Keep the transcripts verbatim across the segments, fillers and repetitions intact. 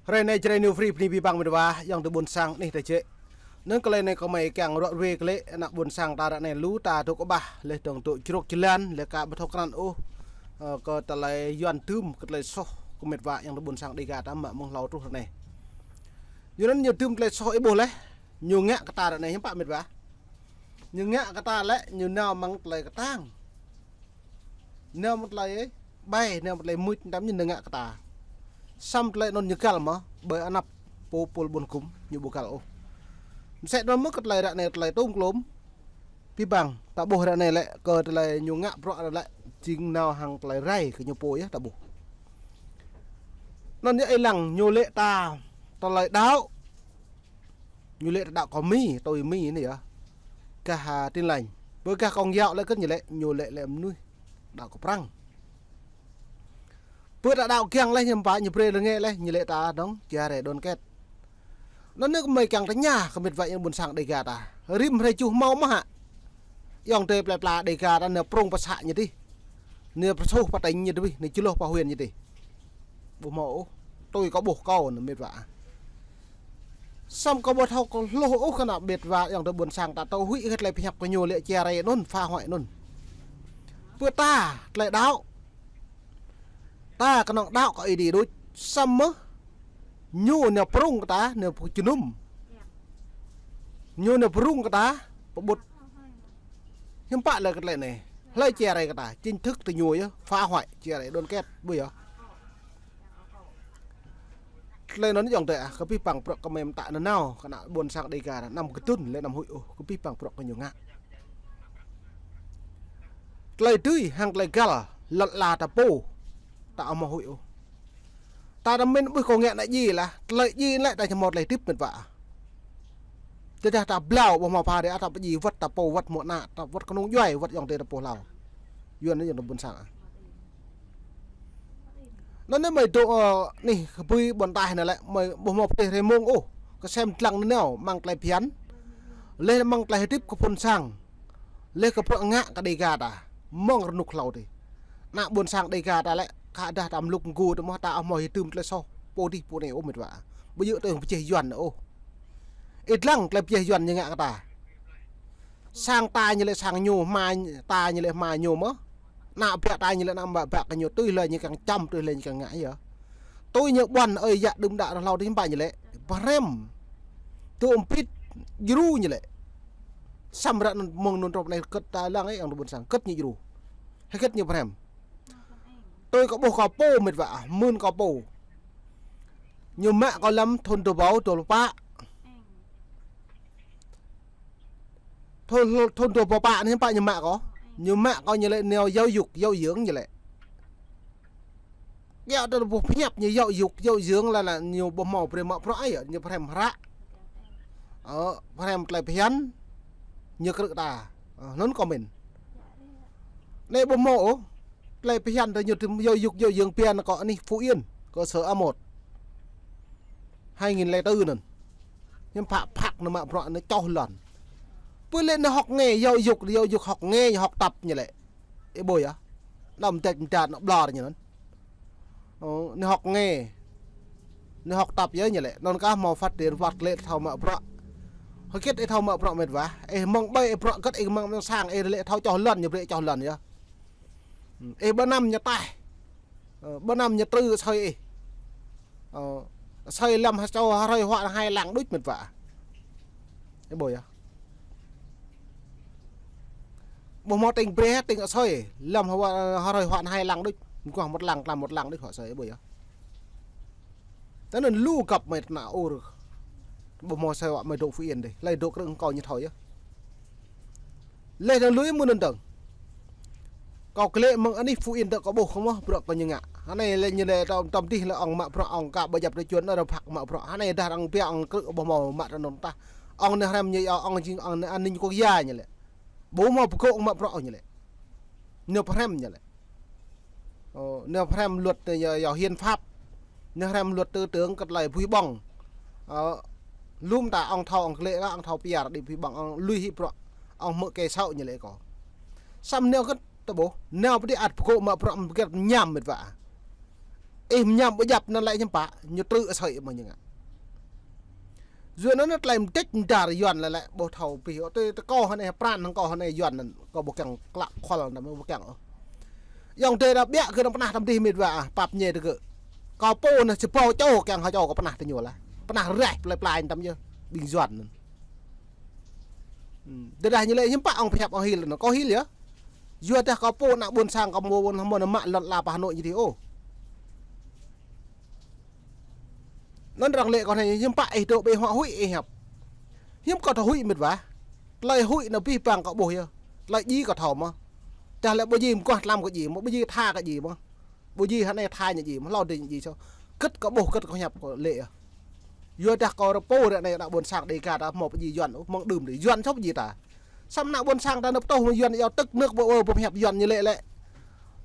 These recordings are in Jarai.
Hrơi anai Jrai New Free bơni abih bang met wa, ayŏng adơi ƀuôn sang anih tơčĕ. Anŭn tơlơi anai kơmơi kiăng ruă ruê glaĭ ană ƀuôn sang ta ră anai lu ta dŏ kơƀah, laih dơ̆ng dŏ čruk jơlan, laih ka ƀu thâo krăn ôh. Ơ, kơ tơlơi Yuan dưm kơ tơlơi soh kơ met wa ayŏng adơi ƀuôn sang Dêga ta mă mơ̆ng hlâo truh ră anai. Yuan anŭn ñu dưm tơlơi soh ih ƀuh laih, ñu ngă kơ ta ră anai hiư̆m pă met wa. Ñu ngă kơ ta lĕ, ñu nao mơ̆ng tơlơi kơtang. Nao mơ̆ng tơlơi ƀai, nao mơ̆ng tơlơi mưč, tơdăm ñu ngă kơ ta. Samơ̆ tơlơi anŭn ñu găl mơ̆, ƀơi anăp pô pôl ƀôn gum, ñu ƀu găl ôh. Mơsĕ anŭn mơ̆ kơ tơlơi ră anai tơlơi tôm klôm. Abih bang, ta ƀuh ră anai lĕ, kơ tơlơi ñu ngă bruă ră lĕ, jing nao hăng tơlơi rai kơ ñu pô yơh ta ƀuh. Anŭn yơh ih lăng ñu lĕ ta, tơlơi đaŏ. Ñu lĕ ta đaŏ kơ Mi, tui Mi anai yơh. Gah, a, Tin Lành. Ƀơi gah Công giáo lĕ kơ ñu lĕ, ñu lĕ lĕ mơnuih đaŏ kơ Prăng. Ƀơi ta đaŏ kiăng laih ñu pă ñu brơi rơngiă laih, ñu lĕ ta dŏng, chia rẽ đoàn kết. Anŭn anai kơmơi kiăng tơña kơ met wa ayŏng ƀuôn sang Dêga ta. Rĭm hrơi tơjuh hmâo mơ̆ hă? Ayŏng adơi plơi pla Dêga ta nao prŏng pơ să ñu dih. Nao pơsuh pơ tỉnh ñu dih, nao čơlŏh pơ huyện ñu dih. Ƀu hmâo ôh. Tui kâo ƀuh kâo anŭn met wa. Samơ̆ kâo ƀu thâo kơ hluh ôh kơ ană met wa ayŏng adơi ƀuôn sang ta tơl huĭ kơ tơlơi pơhiăp kơ ñu lĕ chia rẽ anŭn, phá hoại anŭn. Ƀơi ta, tơlơi đaŏ. Ta kơnơ̆ng đaŏ kơ Ơi Adai đôč, samơ̆ ñu nao prŏng kơ ta, nao pơjơnum. Ñu nao prŏng kơ ta, pơƀut. Hiư̆m pă lĕ kơ tơlơi anai. Hlơi chia rẽ kơ ta, chính thức tơ ñu yơh, phá hoại, chia rẽ đoàn kết, ƀu yơh. Tơlơi anŭn ayŏng adơi ah, kơ abih bang bruă kơmơi mơtă nanao, kơ ană ƀuôn sang Dêga, anăm kơdŭn, lĕ anăm huĭ ôh, kơ abih bang bruă kơ ñu ngă. Tơlơi dưi, hăng tơlơi găl, lăt la ta pô, ta ƀu hmâo huĭ ôh. Ta đăm min ƀuh kơ ngă ană djai lah, tơlơi djai lĕ ta či hmâo tơlơi hơdip met wa. Tơdah ta blao ƀu hmâo pha rĕ, ta pơdjai wơ̆t ta pô wơ̆t mơ̆ ană, ta wơ̆t kơnung djuai wơ̆t ayŏng adơi ta pô hlâo. Yuan anai ayŏng adơi ƀuôn sang ah. Anŭn anai mơi dŏ, ơ, anih kơ ƀơi ƀôn taih anai lĕ, mơi ƀu hmâo pơdih rơmông ôh. Kơsem dlăng nanao, mơ̆ng tơlơi phiăn. Laih mơ̆ng tơlơi hơdip kơ phŭn sang. Laih kơ bruă ngă kơ Dêga ta. Mơ̆ng rơnŭk hlâo dih. Ană ƀuôn sang Dêga ta lĕ, kơ dah ta mlŭk mgu ta mơ̆ ta ƀu hmâo hơdôm tơlơi soh. Pô dih pô anai ôh met wa. Ƀu djơ̆ tui pơjeh Yuan ôh. Ih dlăng tơlơi pơjeh Yuan ñu ngă kơ ta. Sang ta ñu lĕ sang ñu, hma ta ñu lĕ hma ñu mơ̆. Ană ƀă ta ñu lĕ ană ƀă, ƀă kơ ñu tui hlơi ñu kiăng čăm, tui hlơi ñu kiăng ngă yơh. Tui ñu ƀuăn ơi yă đưm đă rơhlâo dih hiư̆m pă ñu lĕ. Pơhrăm. Tŭ mpit djru ñu lĕ. Samơ̆ ră anŭn mơ̆ng anŭn truh anai kơ̆t ta lăng ih ayŏng adơi ƀuôn sang. Kơ̆t ñu djru. Hơget ñu pơhrăm. Tui kâo ƀuh kâo pô met wa ah, mưn kâo pô. Ñu mă kâo lăm thŭn dua ƀâo dua pluh pă. Thŭn, thŭn dua ƀâo pă anai hiư̆m pă ñu mă kâo. Ñu mă kâo ñu lĕ nao giáo dục, giáo dưỡng ñu lĕ. Yua tơ ƀuh pơhiăp ñu giáo dục, giáo dưỡng lah, lah ñu ƀu hmâo brơi mă bruă yơh, ñu pơhrăm hră. Ơ, pơhrăm tơlơi phiăn, ñu krư̆ ta. Ơ, anŭn kâo min. Anai ƀu hmâo ôh, tơlơi phiăn tơ ñu tŭm giáo dục, giáo dưỡng phiăn kơ anih Phú Yên, cơ sở A một. Hai nghìn lẻ tư anŭn. Hiư̆m pă phak nao mă bruă nao čoh lŏn. Pơ lĕ nao học nghề, giáo dục, giáo dục học nghề, học tập ñu lĕ. Ih ƀuh yơh. Anăm dĕč mơda anŏ ƀlŏr ñu anŭn. Ơ, nao học nghề. Nao học tập yơh ñu lĕ. Anŭn kah hmâo phát triển wơ̆t lĕ thâo mă bruă. Hơget ih thâo mă bruă met wa. Ih mơ̆ng ƀai ih bruă hơget ih mơ̆ng mơ̆ng sang ih lĕ thâo čoh lŏn ñu brơi čoh lŏn yơh. Ih ƀu năm ñu taih. Ơ, ƀu năm ñu trư asơi ih. Ơ, asơi lăm hơčâo hrơi huă hai lăng đôč met wa. Ih ƀuh yơh. Ƀu hmâo tĭng brơi, tĭng asơi. Lăm huă, hrơi huă hai lăng đôč. Mơguah một lăng, tlam một lăng đôč huă asơi, ih ƀuh yơh. Tơ anŭn lu găp mơi tơnă ur. Ƀu hmâo asơi huă mơi dŏ Phú Yên dih. Hlơi dŏ krư̆ kâo ñu thâo yơh. Laih dơ̆ng lui mơ̆n anŭn dơ̆ng. Kâo glaĭ mơ̆ng anih Phú Yên tơ kâo ƀuh kơ mơ̆ bruă kơ ñu ngă. Anai lĕ ñu lĕ tơm, tơm dih lĕ ŏng mă bruă ŏng ka ƀu djăp tơ čuôn ơ rơphak mă bruă. Anai dah arăng pia ŏng krư̆ ƀu hmâo mă tơ anŭn tah. Ŏng nao hrăm ñu yơh ŏng jing ŏng nao an ninh quốc gia ñu lĕ. Ƀu hmâo pơgŏ ŏng mă bruă ñu lĕ. Ñu pơhrăm ñu lĕ. Ơ, nao pơhrăm luật, ơ, yua, yua hiến pháp. Nao pơhrăm luật tư tưởng kơ tơlơi bui ƀơ̆ng. Ơ, lŏm ta ŏng thâo ŏng glaĭ kơ ŏng thâo pia ră đĭ bui ƀơ̆ng ŏng lui hĭ bruă. Ŏng hmư̆ kơ sâo ñu lĕ kâo. Samơ̆ nao kơ tơ ƀuh. Nao pơđĭ ăt pơgŏ mă bruă mơgĕt mơñam met wa. Ih mơñam ƀu djăp anŭn lĕ hiư̆m pă, ñu trư asơi mơ̆ ñu ngă. Yua anŭn tơlơi mơdĕč mơdar Yuan lĕ lĕ ƀu thâo pih. Ơ, tui tơ kâo hơnai pran hăng kâo hơnai Yuan anŭn, kâo ƀu kiăng klă khuăl anŭn ƀu kiăng ôh. Ayŏng adơi đa ƀiă kơ anŭn pơnah tăm dih mĕt wa ah, pap ñe tơ kơ. Kâo pô anŭn sơbâo čô kiăng hơčâo kâo pơnah tơ ñu lah. Pơnah reh plơi plai tăm yơh, ƀing Yuan anŭn. Hmm, tơdah ñu lĕ hiư̆m pă ŏng pơhiăp ŏng hil anŭn, kâo hil yơh. Yua dah kâo pô ană ƀôn sang kâo mơ̆ ƀôn hmâo anŭn mă lŏn ala pơ Hà Nội ñu dih ôh. Anŭn arăng lĕ kâo anai hiư̆m pă ih dŏ ƀơi huă huĭ ih hiăp. Hiư̆m kâo thâo huĭ mĕt wa. Tơlơi huĭ anŭn pih pang kâo ƀuh yơh. Tơlơi djai kâo thâo mơ̆. Dah lĕ ƀu djai mơguah tlam kâo djai mơ̆, ƀu djai tha kâo djai mơ̆. Ƀu djai hơnai tha ñu djai mơ̆, hlâo dih ñu djai sô. Kơ̆t kâo ƀuh, kơ̆t kâo hiăp kâo lĕ yơh. Yua dah kâo rơpô ră anai ană ƀôn sang Đêga ta hmâo pơdjai Yuan ôh, mơ̆ng đưm đih Yuan sô pơdjai ta. Samơ̆ ană ƀôn sang ta nao pơtô Yuan yua tơk nơ̆k ƀu ơ pơhiăp Yuan ñu lĕ lĕ.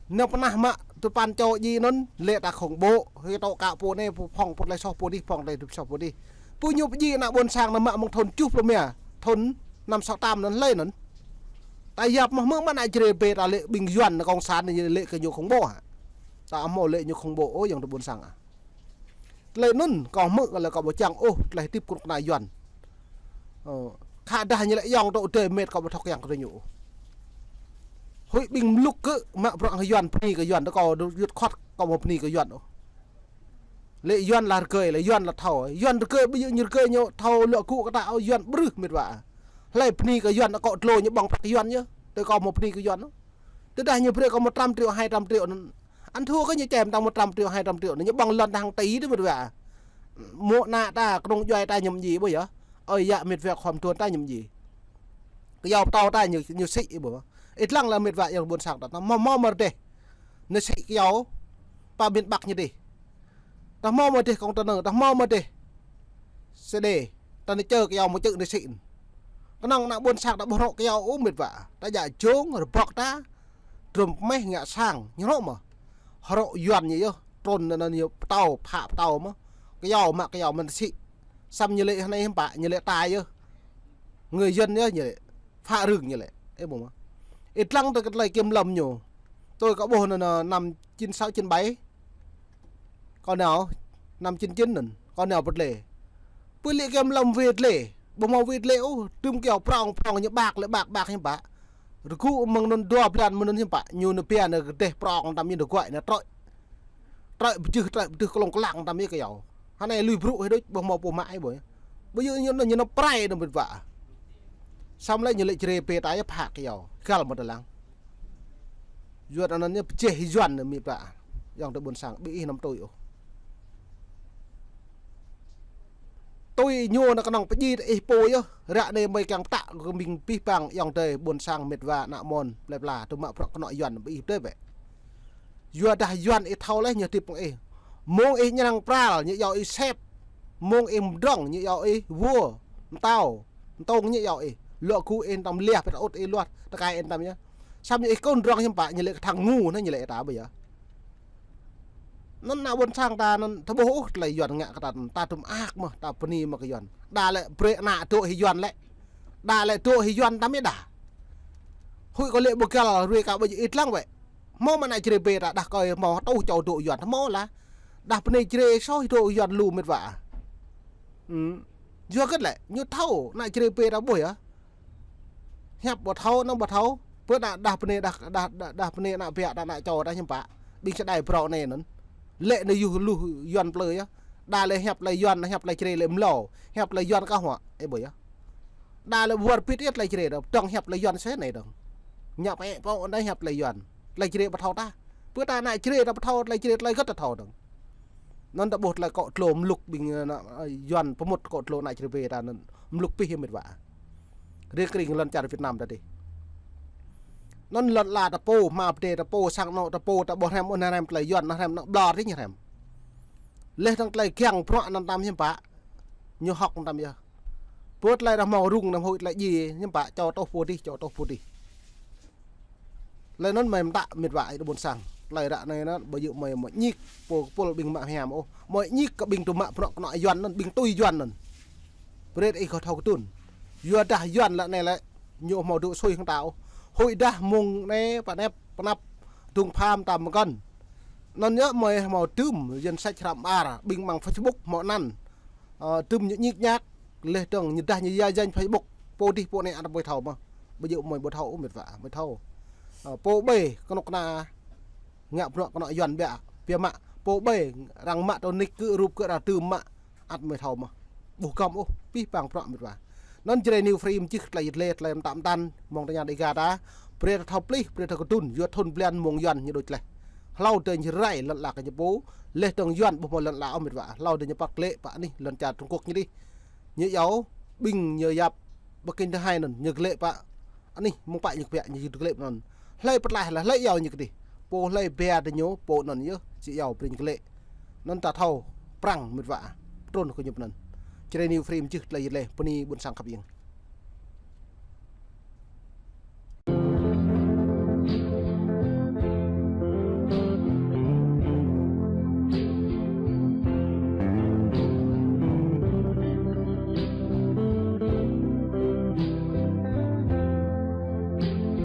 Nao pơnah mă tơpăn čô djai anŭn lĕ ta khŏng ƀô̆, hĭ tŏ kă pô anai, pô phŏng pô tơlơi soh pô dih, phŏng tơlơi soh pô dih. Pô ñu pơdjai ană ƀôn sang nao mă mơ̆ng thŭn tơjuh pluh rơma, thŭn năm sáu tám anŭn hlơi anŭn. Ta yap mơ̆ hmư̆ mă ană Jrai bê ta lĕ ƀing Yuan ană cộng sản anai lĕ kơ ñu khŏng ƀô̆ hă. Ta hmâo lĕ ñu khŏng ƀô̆ ôh ayŏng adơi ƀôn sang ah. Tơlơi anŭn kâo hmư̆ kơ lĕ kâo ƀu čang ôh tơlơi hơdip kơnuk kơna Yuan. Ơ, khă dah ñu lĕ ayŏng adơi mĕt kâo ƀu thâo kiăng kơ ñu ôh. Huĭ ƀing mlŭk kơ mă bruă hăng Yuan, bơni kơ Yuan, tơ kâo dŏ yut khŏt kâo ƀu bơni kơ Yuan ôh. Lĕ Yuan lah rơgơi, lĕ Yuan lah thâo. Yuan rơgơi, ƀu djơ̆ ñu rơgơi ñu thâo luă gŭ kơ ta ôh, Yuan ƀrưh mĕt wa. Hlơi bơni kơ Yuan, akŏ tlô ñu ƀơ̆ng prăk Yuan yơh. Tơ kâo ƀu bơni kơ Yuan ôh. Tơdah ñu brơi kâo một trăm triệu, hai trăm triệu anŭn. Ăn thua kơ ñu čem tăng một trăm triệu, hai trăm triệu anŭn, ñu ƀơ̆ng lŏn ta hàng tỷ dih mĕt wa. Mô̆ ană ta, kơnung djuai ta ñu ƀu djai ƀu yơh. Ơi yă mĕt wa khŏm tuan ta ñu ƀu djai. Kơyâo pơtâo ta ñu, ñu sĭ ƀu. Ih lăng lĕ mĕt wa ayŏng ƀôn sang ta, ta hmâo hmâo mơ̆ rơdêh. Ñu sĭ kơyâo pơ miền Bắc ñu dih. Ta hmâo mơ̆ rơdêh container, ta hmâo mơ̆ rơdêh xe đê, ta nao čơ kơyâo mơ̆ čư̆ ñu sĭ. Kơnơ̆ng ană ƀôn sang ta ƀu hrŏ kơyâo ôh mĕt wa. Ta djă jông, rơbŏk ta, drôm pơmeh ngă sang, ñu hrŏ mơ̆. Hrŏ Yuan ñu yơh, trŭn anŭn ñu pơtâo, phă pơtâo mơ̆. Kơyâo mă kơyâo mơ̆n sĭ. Samơ̆ ñu lĕ hơnai hiư̆m pă, ñu lĕ ta yơh. Người dân yơh ñu lĕ. Phă rưng ñu lĕ. Ih ƀuh mơ̆. Ih lăng tơ kơ tơlơi kiểm lâm ñu. Tui kâo ƀuh anŭn, anŭn năm chín sáu chín bảy. Kâo nao, năm chín chín anŭn, kâo nao pơ tơlơi. Pơ lĕ kiểm lâm wơ̆t lĕ, ƀu hmâo wơ̆t lĕ ôh, tơm kơyâo prŏng prŏng ñu ƀak lĕ ƀak ƀak hiư̆m pă. Rơgŭ mơ̆ng anŭn dua blan mơ̆ng anŭn hiư̆m pă, ñu nao pia nao rơdêh prŏng tam ñu nao guai nao trơi. Trơi pơjưh, trơi pơjưh klông klăng tam ñu kơyâo. Hơnai lui brŭ hĭ đôč, ƀu hmâo pô mă ih ƀuh. Ƀu djơ̆ ñu nao, ñu nao prai nao mĕt wa. Samơ̆ lĕ ñu lĕ Jrai bê ta yơh phă kơyâo, găl mơ̆ tơlang. Yuan anŭn ñu pơjeh Yuan anŭn mĕt wa. Ayŏng adơi ƀôn sang, ƀing ih anăm tui ôh. Tui ñu anŭn kơnơ̆ng pơdjai ih pô yơh. Ră anai mơi kiăng pơtă kơ ƀing pih pang ayŏng adơi ƀôn sang mĕt wa ană mơ̆n plơi pla, tŭ mă bruă kơnuk Yuan ƀing ih tơi bĕ. Yua dah Yuan ih thâo leh ñu hơdip mơ̆ng ih. Mông ih ñrăng pral, ñu iâu ih sep. Mông ih mdrŏng, ñu iâu ih vua, mtao. Mtông ñu iâu ih. Luă gŭ ih tam liah, pĕt ŭt ih luăt, tơkai ih tam yơh. Samơ̆ ñu ih kơnơ̆ng drŏng hiư̆m pă, ñu lĕ kơ thang ngu anai ñu lĕ ta ƀu yơh. Anŭn ană ƀôn sang ta anŭn tơƀuh ôh tơlơi Yuan ngă kơ ta, ta tŭm ak mơ̆, ta bơni mơ̆ kơ Yuan. Đa lĕ brơi ană dŏ hĭ Yuan lĕ. Đa lĕ dŏ hĭ Yuan tam ih đa. Huĭ kơ lĕ ƀu găl ruai kơ ƀu djơ̆ ih lăng wơ̆t. Hmâo mơ̆ ană Jrai bê ta đah kơi hmâo tŭ čô dŏ Yuan hmâo lah. Đah bơnai Jrai soh dŏ Yuan lu mĕt wa. Hmm. Yua kơ lĕ ñu thâo ană Jrai bê ta ƀuh yơh. Hiăp ƀu thâo, anăm ƀu thâo. Pơ ană đah bơnai đah, đah, đah, đah bơnai ană biă ta ană čô ta hiư̆m pă. Ƀing čơđai brâo anai anŭn. Lĕ anai yơh lu Yuan plơi yơh. Đa lĕ hiăp tơlơi Yuan, hiăp tơlơi Jrai lĕ mlâo. Hiăp tơlơi Yuan kơ huă, ih ƀuh yơh. Đa lĕ wơr bit yơh tơlơi Jrai dong, hiăp tơlơi Yuan sĕ anai dong. Ñă pĕ pô anai hiăp tơlơi Yuan. Tơlơi Jrai ƀu thâo ta. Pơ ta ană Jrai ta ƀu thâo tơlơi Jrai tơlơi gơ̆t ta thâo dong. Anŭn ta ƀuh tơlơi akŏ tlô mlŭk ƀing, ơ, ană, ơ, Yuan pơmŭt akŏ tlô ană Jrai bê ta anŭn mlŭk pih mĕt wa. Rĭ kring lŏn čar Việt Nam ta dih. Anŭn lŏn ala ta pô, hma pơdai ta pô, sang anŏ ta pô, ta ƀuh hrăm, ôn hrăm tơlơi Yuan, hrăm anŏ ƀlŏr dih ñu hrăm. Leh dong tơlơi kiăng bruă anŭn tam hiư̆m pă. Ñu hŏk anŭn tam yơh. Pơ tơlơi dah hmâo rŭng anăm huĭ tơlơi djai hiư̆m pă, čô tŏh pô dih, čô tŏh pô dih. Tơlơi anŭn mơi mơtă mĕt wa ih ƀôn sang. Tơlơi ră anai anŭn ƀu djơ̆ mơi mơñik pô kơpul ƀing mă hiam ôh. Mơi ñik kơ ƀing tŭ mă bruă kơnuk Yuan anŭn, ƀing tui Yuan anŭn. Brơi ih kơ thâo kơtưn. Yua dah Yuan lĕ anai lĕ ñu hmâo dŏ sui hăng ta ôh. Huĭ dah mông anai pơnăp, pơnăp dŭng pham tam mơkăn. Anŭn yơh mơi hmâo tơm, yơn sĕch hrăm ar, ƀing mơ̆ng Facebook hmâo anăn. Ơ, tơm ñu ñik ñak, leh dơ̆ng ñu dah ñu ya janh Facebook, pô dih pô anai ăt mơi thâo mơ̆n. Ƀu djơ̆ mơi ƀu thâo, mĕt wa, mơi thâo. Ơ, pô ƀai, kơnuk kơna, ngă bruă kơnuk Yuan biă, biă mă, pô ƀai, arăng mă tơ nik kơ rup kơ arăng tơm mă, ăt mơi thâo mơ̆n. Ƀu kăm ôh, pih pang bruă mĕt wa. Anŭn Jrai New Free mơčih tơlơi yit lĕ, tơlơi mơtam mơtam, mơ̆ng tơña Dega ta, brơi ta thâo plih, brơi ta kơdŭn, yua thŭn blan mơ̆ng Yuan ñu đôč leh. Hlâo dơ̆ng ñu rai lŏn ala kơ ñu pô, leh dơ̆ng Yuan ƀu hmâo lŏn ala ôh mĕt wa. Hlâo dơ̆ng ñu păk glĕ pă anih lŏn čar Trung Quốc ñu dih. Ñu iâu, ƀing ñu yap, Bắc Kinh thứ hai anŭn, ñu glĕ pă anih, mơ̆ng pă ñu kbiă ñu glĕ pơ anŭn. Hlơi pơtlaih lĕ, hlơi iâu ñu kơdih. Pô hlơi bia tơ ñu, pô anŭn yơh, či iâu brơi ñu glĕ. Anŭn ta thâo, prăng mĕt wa. Trŭn kơ ñu pơ anŭn. Jrai New Free mơčih tơlơi yit lĕ, bơni ƀuôn sang khăp ing.